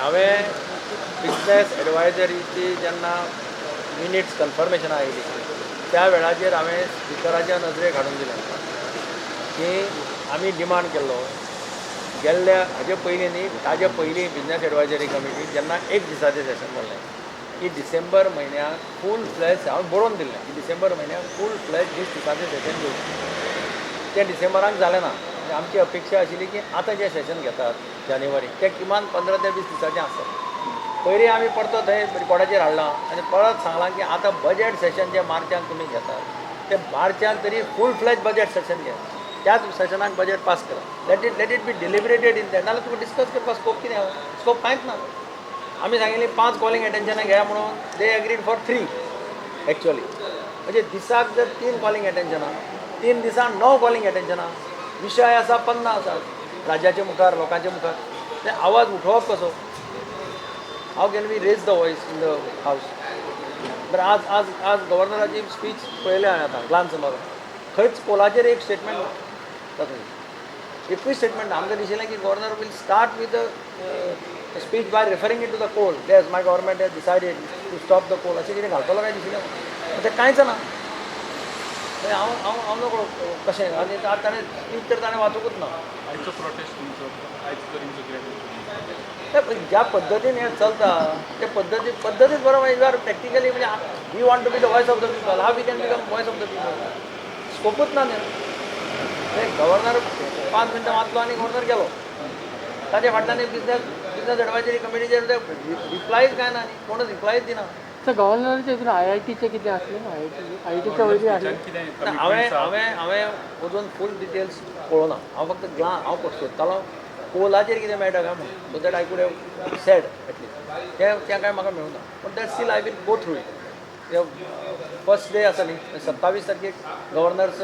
हांवें बिजनेस एडवायजरीची जेन्ना मिनिट्स कन्फर्मेशनां आयली त्या वेळाचेर हांवें स्पिकराच्या नजरेक हाडून दिलें की आमी डिमांड केल्लो गेल्ल्या हाजे पयलीं न्ही, ताजे पयलीं बिजनेस एडवायजरी कमिटी जेन्ना एक दिसाचें सेशन जाल्लें की डिसेंबर म्हयन्याक फूल फ्लॅज, हांवें बरोवन दिल्लें की डिसेंबर म्हयन्याक फूल फ्लॅज 20 दिसाचें सेशन घेवचें. तें डिसेंबराक जालें ना. म्हणजे आमची अपेक्षा आशिल्ली की आतां जें सेशन घेतात जानेवारी तें किमान 15 ते 20 दिसाचें आसतलें. पयलीं आमी परतो थंय रिकॉर्डाचेर हाडलां आनी परत सांगलां की आतां बजेट सेशन जें मार्चान तुमी घेतात तें मार्चान तरी फूल फ्लॅज बजेट सेशन घे, त्याच सेशनाक बजेट पास करा. Let it be deliberated in that. नाल्यार तुका डिस्कस करपाक स्कोप कितें आहा? स्कोप कांयच ना. आमी सांगिल्ली 5 कॉलिंग एटेन्शनां घेया म्हणून, they agreed for 3 actually. म्हणजे दिसाक जर 3 कॉलिंग एटेन्शनां, 3 दिसान 9 कॉलिंग एटेन्शनां, विशय आसा 50 आसा राज्याच्या मुखार, लोकांच्या मुखार, ते आवाज उठोवप कसो? How can we raise the voice in the house? बरें, आज आज आज गव्हर्नराची स्पीच पळयल्या हांवें आतां ग्लान्स मारून, खंयच कोलाचेर एक स्टेटमेंट ना तातूंत, एकूय स्टेटमेंट ना. आमकां दिशिल्लें की governor will start with the speech by referring it to the coal, "Yes, my government has decided to stop the coal," अशें कितें घालतलो काय दिशिल्लें म्हाका, तें कांयच ना. मागीर हांव हांव हांव नकळो कशें. आनी आतां ताणें स्पीच तर ताणें वाचूंकूच ना. आयचो प्रोटेस्ट तुमचो, आयज तुमचो कितें? ते ज्या पद्दतीन हें चलता ते पद्दतीच बरोबर. You are practically, म्हणजे we want to be the voice of the people. How we can become voice of the people? स्कोपूच ना न्ही. ते गव्हर्नर 5 मिनटां वाचलो आनी गव्हर्नर गेलो. ताच्या फाटल्यान बिजनेस एडवायजरी कमिटीचेर ते रिप्लायच कांय ना न्ही, कोणूच रिप्लायच दिना. सर, गव्हर्नराचे हितून आयआयटीचे कितें आसलें? आयआयटी, आयआयटीच्या वयली आसलें. कितें? हांवें हांवें हांवें अजून फूल डिटेल्स पळोवना. हांव फक्त हांव सोदतालो कोलाचेर कितें मेळटा काय म्हणून, so that I could have said at least. तें तें कांय म्हाका मेळूंक ना, पूण that still I will go through it. First day आसा न्ही, 27 तारखेक गव्हर्नर्स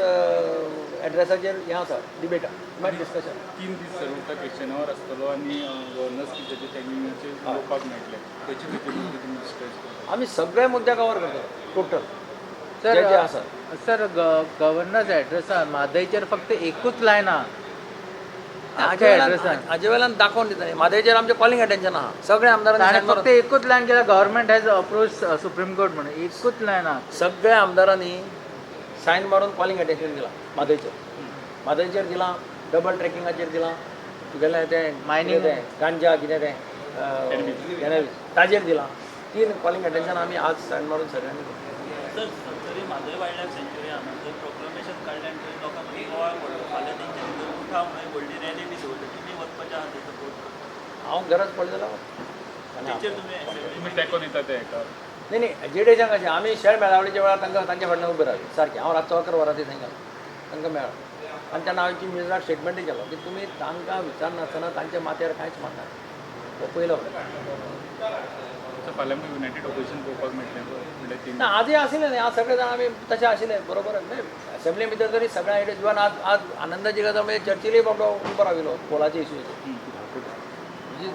एड्रेसाचेर हें आसा, डिबेट मागीर डिस्कशन. 3 दीस सर उरता, क्वेश्चन our आसतलो आनी गव्हर्नर स्पिचाचे टायमिंगाचेर उलोवपाक मेळटलें. खंयचे खंयचे मुद्दे तुमी डिस्कस करता? आमी सगळे मुद्दे कवर करता टोटल सर, जे जे आसा. सर, गव्हर्नर्स एड्रेसान म्हादयचेर फक्त एकूच लायन आहा. हाजे वेल्यान, हाजे वेल्यान दाखोवन दिता न्ही, म्हादयचेर आमचें कॉलिंग अटेन्शन आहा, सगळे आमदारांनी ताणें sign मारून फक्त एकूच लायन केला, "Government has approach Supreme Court" म्हणून एकूच लायन आहा. सगळ्या आमदारांनी सायन मारून कॉलिंग अटेन्शन दिलां म्हादयचेर. म्हादयचेर दिलां, डबल ट्रॅकिंगाचेर दिलां, तुगेलें तें Mining. कितें तें गांजा, कितें तें कॅनबीस, ताजेर दिलां. 3 कॉलिंग अटेन्शन आमी आज सायन मारून सगळ्यांनी दिलां. सर, सत्तरी म्हादय वायल्ड लायफ सँच्युरी हांगा थंय प्रोक्लमेशन काडलें आनी थंय लोकां मदीं बोवाळ पडलो. फाल्यां तेंच्या भितर उठाव म्हणून एक व्हडली रॅली बी दवरली. तुमी वचपाचे आहा थंय सपोर्ट? हांव गरज पडली जाल्यार वता. तेचेर तुमी assembly तुमी तेंको दिता ते हेका? न्ही न्ही, एजिटेशन कशें, आमी शेळ मेळावळीच्या वेळार तांकां तांच्या फाटल्यान उबे रावले सारकें. हांव रातचो 11 वरांचेर थंय गेलो, तांकां मेळ्ळो आनी तेन्ना हांवें चीफ मिनिस्टराक स्टेटमेंटूय केलो की तुमी तांकां विचारनासतना तांच्या माथ्यार कांयच मारनात, हो पयलो प्रश्न. सो फाल्यां मागीर युनायटेड ऑपोजिशन पळोवपाक मेळटलें म्हणल्यार 3 ना, आजूय आशिल्लें न्ही. आज सगळे जाण आमी तशें आशिल्ले, बरोबर. असेंब्ली भितर तरी सगळ्या इवन आज आज आनंदाची गजाल म्हणजे चर्चिलूय बाबडो उबो राविल्लो कोलाच्या इशूचेर,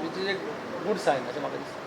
which is a good sign अशें म्हाका दिसता.